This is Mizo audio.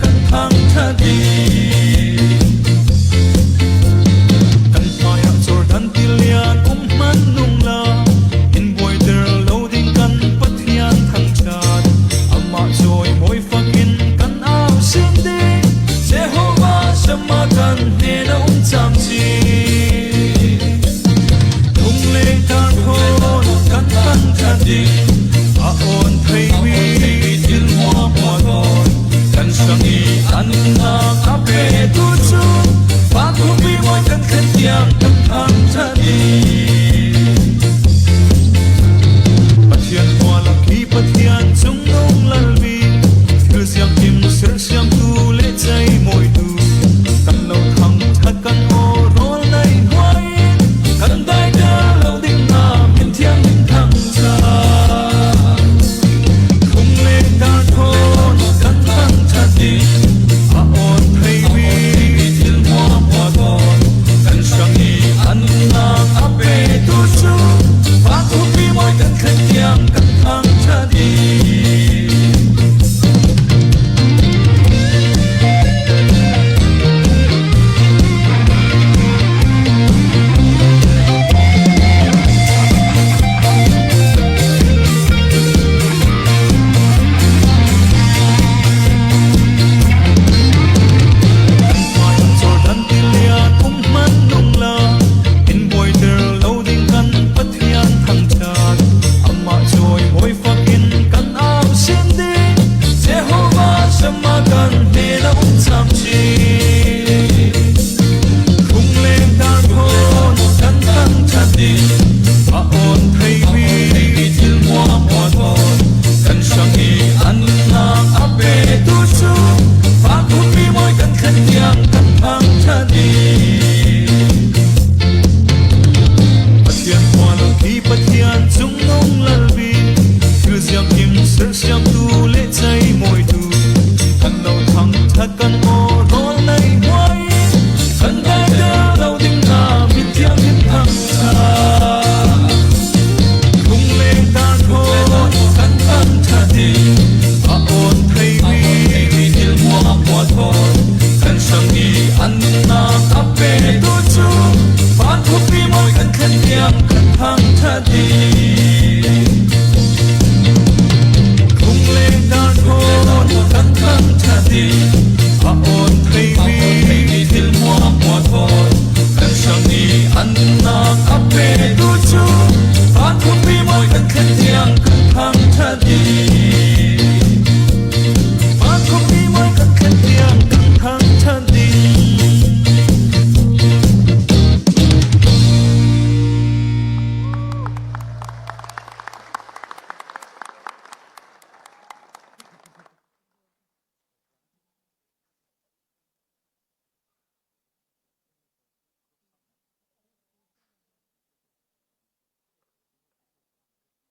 kan thang tha ding. Kan hmaiah Jordan tilian um hman nung la, in buaiter lo ding kan Pathian thangṭhat. Amah chawimawi fakin kan au sin ding, Jehovah Shammah kan hnen a um camcin. Lungleng tarkhawn kan thangṭhat ding, a awn theimi thil hmuahhmuah thawn. Kan hrang i a nunnak a petu cu van khuapi mawi kan thlen tiang kan thangṭhat ding. Pathian khua lak i Pathian cungnung lalmi, thil siangkim sersiamtu.